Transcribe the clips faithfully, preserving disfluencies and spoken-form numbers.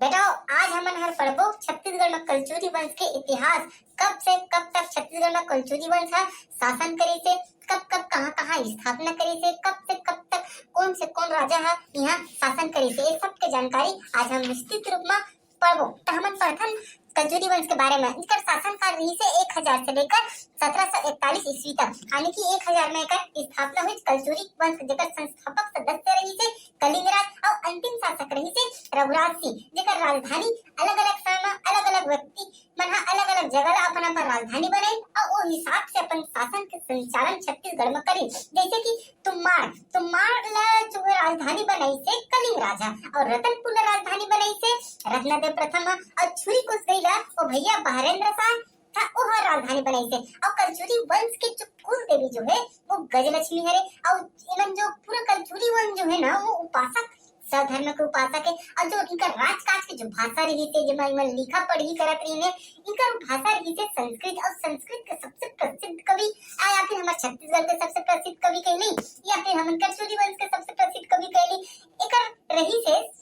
बेटा, आज हमन हर पढ़बो छत्तीसगढ़ में कलचुरी वंश के इतिहास, कब से कब तक छत्तीसगढ़ में कलचुरी वंश ह शासन करिस हे, कब कब कहाँ कहाँ स्थापना करिस हे, कब से कब तक कौन से कौन राजा ह यहाँ शासन करिस हे, ये सब के जानकारी आज हम विस्तृत रूप में पढ़बो। त हमन पढ़थन कलचुरी वंश के बारे में। इनकर शासनकाल रहिस हे एक हजार से लेकर सत्रह सौ इकतालीस ईस्वी तक, यानी कि एक हजार में एकर स्थापना हुई। कलचुरी वंश जेकर संस्थापक सदस्य रहिस हे कलिंगराज और अंतिम शासक रहिस हे रघुराज सिंह, जेकर राजधानी अलग-अलग समय में अलग-अलग व्यक्ति मन ह अलग-अलग जगह ला अपन-अपन राजधानी बनाइन और ओ हिसाब से अपन शासन के संचालन छत्तीसगढ़ में करिन। जैसे कि तुम्माड़, तुम्माड़ ला जो है राजधानी बनाइस हे कलिंगराज ह, और रतनपुर ला राजधानी बनाइस हे रत्नदेव प्रथम ह, और छुरी कोसगई ला ओ भैया बहरेंद्र शाह था, ओह राजधानी बनाइस हे। और कलचुरी वंश के जो कुल देवी जो है वो गजलक्ष्मी हरे, और इमन जो पूरा कलचुरी वंश जो है ना वो उपासक, सत धर्म के उपासक है, और जो इनका राजकाज के जो भाषा रहिस हे, जेमा इमन लिखा पढ़ी करत रहिन हे, इनकर भाषा रहिस हे संस्कृत, और संस्कृत के सबसे प्रसिद्ध कवि, आ, या फिर हमारे छत्तीसगढ़ के सबसे प्रसिद्ध कवि कह ली, या फिर हमन कलचुरी वंश के सबसे प्रसिद्ध कवि कह ली, एकर रहिस हे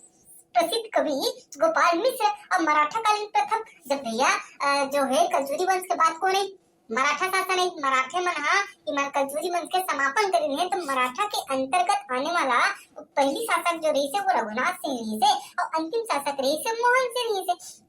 प्रसिद्ध कवि गोपाल मिश्र। और मराठा कालीन प्रथम, जब भैया, अ, जो है कलचुरी वंश के बात कोन है, मराठा शासन है, मराठे मन हा इमन कलचुरी वंश के समापन करिन हे, तो मराठा के अंतर्गत आने वाला पहली शासक जो रहिस हे वो रघुनाथ सिंह रहिस हे, और अंतिम शासक रहिस हे मोहन सिंह रहिस हे।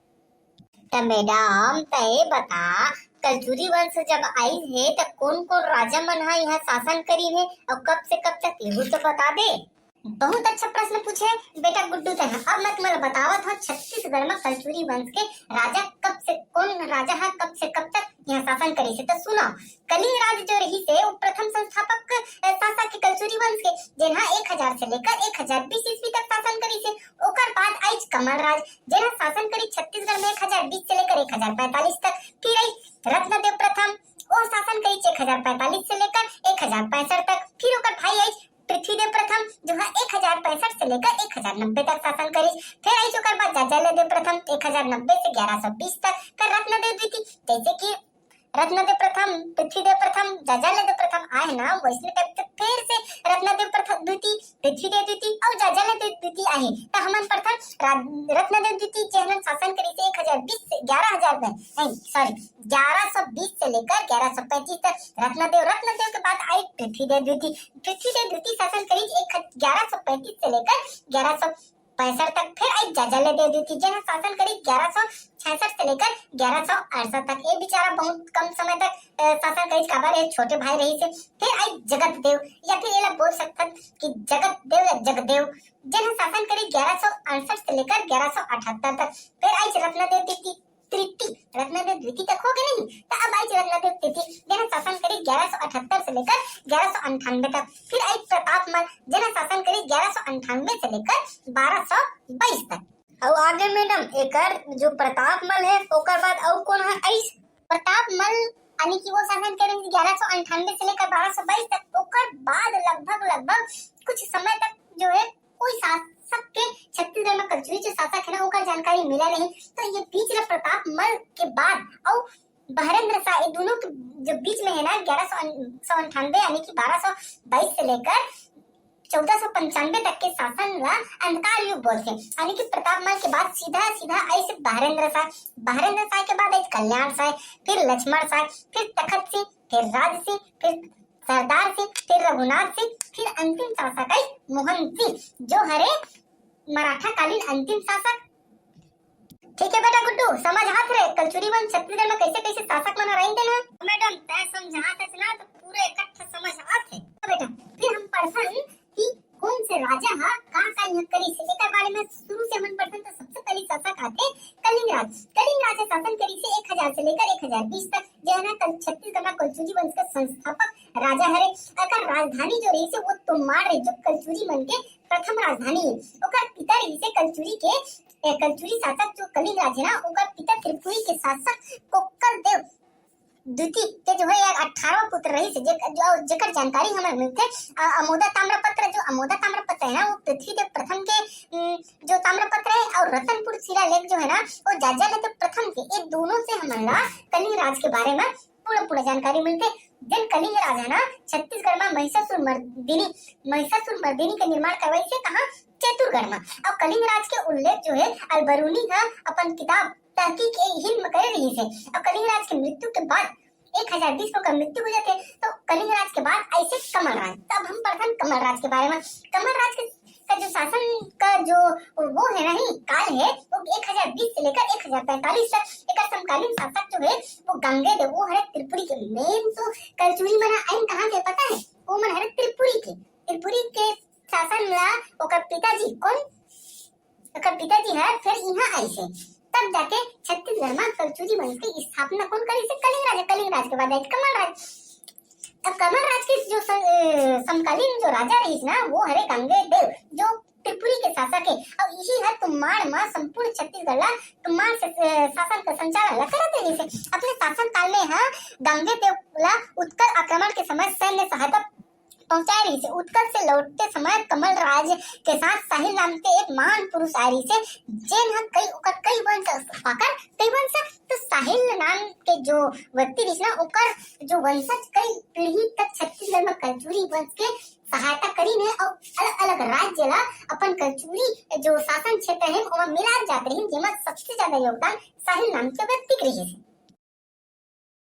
त मैडम, तय बता, कलचुरी वंश जब आइस हे त कौन कौन राजा मन हा यहाँ शासन करिन हे और कब से कब तक, ये तो बता दे। बहुत अच्छा प्रश्न पूछे बेटा गुड्डू तैं। अब मैं तुम्हें बतावत हूँ छत्तीसगढ़ में कलचुरी वंश के राजा कब से, कौन राजा है कब से कब तक यहाँ शासन करिस हे। तो सुनो, कलिंग राज जो रहिस हे वो प्रथम संस्थापक, अ, शासक के कलचुरी वंश के, जेन हा एक हजार से लेकर एक हजार बीस ईस्वी तक शासन करिस हे। ओकर बाद आइस कमल राज, जेन हा शासन करिस छत्तीसगढ़ में एक हजार बीस से लेकर एक हजार पैंतालीस तक। फिर आइस रत्नदेव प्रथम, वो शासन करिस एक हजार पैंतालीस से लेकर एक हजार पैंसठ तक। फिर ओकर भाई आइस पृथ्वीदेव प्रथम, जो है एक हजार पैंसठ से लेकर एक हजार नब्बे तक शासन करिस। फिर आइस ओकर बाद जाजालय देव प्रथम एक हजार नब्बे से ग्यारह सौ बीस तक। फिर रत्नदेव द्वितीय, जैसे कि रत्नदेव प्रथम, पृथ्वीदेव प्रथम, जाजालय देव प्रथम आए ना, वैसने टाइप से फिर से रत्नदेव प्रथम द्वितीय, पृथ्वीदेव द्वितीय और जाजालय देव द्वितीय आए। तो हमन प्रथम रा-, रत्नदेव द्वितीय जेन हा शासन करिस हे एक हजार बीस से ग्यारह हजार में, नहीं, सॉरी, ग्यारह सौ बीस से लेकर ग्यारह सौ पैंतीस तक। रत्नदेव, रत्नदेव के बाद आइस पृथ्वीदेव द्वितीय, पृथ्वीदेव द्वितीय शासन करिस एक ह-, ग्यारह सौ पैंतीस से लेकर ग्यारह सौ पैंसठ तक। फिर आइस जाजालय देव द्वितीय, जेन हा शासन करिस ग्यारह सौ छियासठ से लेकर ग्यारह सौ अड़सठ तक। ये बेचारा बहुत कम समय तक, अ, शासन करिस, काबर ये छोटे भाई रहिस हे। फिर आइस जगत देव, या फिर एला बोल सकथन कि जगत देव या जगदेव, जेन हा शासन करिस ग्यारह सौ अड़सठ से लेकर ग्यारह सौ अठहत्तर तक। फिर आइस रत्नदेव द्वितीय, तृतीय, रत्नदेव द्वितीय तक हो गे नहीं, तो अब आइस रत्नदेव तृतीय, जेन हा शासन करिस ग्यारह सौ अठहत्तर से लेकर ग्यारह सौ अंठानवे तक। फिर आइस प्रताप मल, जेन हा शासन करिस ग्यारह सौ अंठानवे से लेकर बारह सौ बाईस तक। अउ आगे मैडम, एकर जो प्रताप मल है, ओकर बाद अउ कौन है आइस? प्रताप मल, यानी कि वो शासन करिस ग्यारह सौ अंठानवे से लेकर बारह सौ बाईस तक। ओकर बाद लगभग, लगभग कुछ समय तक जो है कोई शासक के, छत्तीसगढ़ में कलचुरी जो शासक है ना, ओकर जानकारी मिला नहीं। तो ये बीच ला प्रताप मल के बाद अउ बहरेंद्र शाह, ये दोनों के जो बीच में है ना, ग्यारह सौ, सौ अंठानवे यानी कि बारह सौ बाईस से लेकर चौदह सौ पंचानवे तक के शासन ला अंधकार युग बोलथे, यानी कि प्रताप मल के बाद सीधा सीधा आइस बहरेंद्र शाह, बहरेंद्र शाह के बाद आइस कल्याण शाह, फिर लक्ष्मण शाह, फिर तखत सिंह, फिर राज सिंह, फिर सरदार सिंह, फिर रघुनाथ सिंह, फिर अंतिम शासक आइस मोहन सिंह, जो हरे मराठा कालीन अंतिम शासक। ठीक है बेटा गुड्डू, समझ आत रे, कलचुरी वंश छत्तीसगढ़ में कैसे कैसे शासक मन रहिन तेन ह? मैडम, तय समझात हस ना, तो पूरे इकट्ठा समझ आत हे। हाँ बेटा, फिर हम पढ़थन कि कौन से राजा हा का का यहाँ करिस हे, एकर बारे में शुरू से हमन पढ़थन। तो सबसे पहली शासक आथे कलिंग राज। कलिंग राज हा शासन करिस हे एक हजार से लेकर एक हजार बीस तक, जेन हा कल-, छत्तीसगढ़ में कलचुरी वंश के संस्थापक राजा हरे। एकर राजधानी जो रहिस हे वो तोमाड़ रहिस, जो कलचुरी मन के प्रथम राजधानी हे। ओकर पिता रहिस हे कलचुरी के, ए, कलचुरी शासक जो कलिंग राज हे ना, ओकर पिता त्रिपुरी के शासक कोक्कल देव द्वितीय के जो है यार अठारह पुत्र रहिस हे, जे-, जो, जेकर जानकारी हमन मिलथे, अ, अमोदा ताम्रपत्र, जो अमोदा ताम्रपत्र है ना, वो पृथ्वीदेव प्रथम के, उम, जो ताम्रपत्र है और रतनपुर शिलालेख जो है ना, वो जाज्वल्यदेव प्रथम के, ये दोनों से हमन ला कलिंग राज के बारे में पूरा पूरा जानकारी मिलथे। जेन कलिंग राज हे ना, छत्तीसगढ़ में महिषासुर मर्दिनी, महिषासुर मर्दिनी के निर्माण करवाइस हे कहाँ? चैतुरगढ़ में। अब कलिंग राज के उल्लेख जो है अलबरूनी हा अपन किताब तहकीक ए हिंद में करे रहिस हे। अब कलिंग राज के मृत्यु के बाद एक हजार बीस में ओकर मृत्यु हो जाथे, तो कलिंग राज के बाद आइसे कमल राज। तब हम पढ़थन कमल राज के बारे में। कमल राज के, का जो शासन का जो वो है नहीं, काल है, वो एक हजार बीस से लेकर एक हजार पैंतालीस तक। एकर समकालीन शासक जो है वो गंगेदेव, वो हरे त्रिपुरी के। मेन तो कलचुरी मन आइन कहाँ के पता है? वो मन हरे त्रिपुरी के। त्रिपुरी के शासन ला ओकर पिताजी कौन ओकर पिताजी ह फिर इहाँ आइस हे। तब जाके छत्तीसगढ़ में कलचुरी वंश के स्थापना कौन करिस हे? कलिंग राज। कलिंग राज के बाद आइस कमल राज। अब कमल राज के जो स-, अ, समकालीन जो राजा रहिस ना, वो हरे गंगेदेव, जो त्रिपुरी के शासक हे। अब इही ह तुम्बाड़ में संपूर्ण छत्तीसगढ़ ला तुम्बाड़ से, अ, शासन का संचालन ला करत रहिस हे। अपने शासन काल में ह गंगेदेव ला उत्कल आक्रमण के समय सैन्य सहायता पहुंचाए रहिस हे। उत्कल से लौटते समय कमल राज के साथ साहिल नाम के एक महान पुरुष आए रहिस हे, जेन ह कई, ओकर कई वंश, ओकर कई वंश, तो साहिल नाम के जो व्यक्ति रहिस ना, ओकर जो वंशज कई पीढ़ी तक छत्तीसगढ़ में कलचुरी वंश के सहायता करिन हे और अलग-अलग राज्य ला अपन कलचुरी जो शासन क्षेत्र है, ओमा मिलात जात रहिन, जेमा सबसे ज्यादा योगदान साहिल नाम के व्यक्ति के रहिस हे।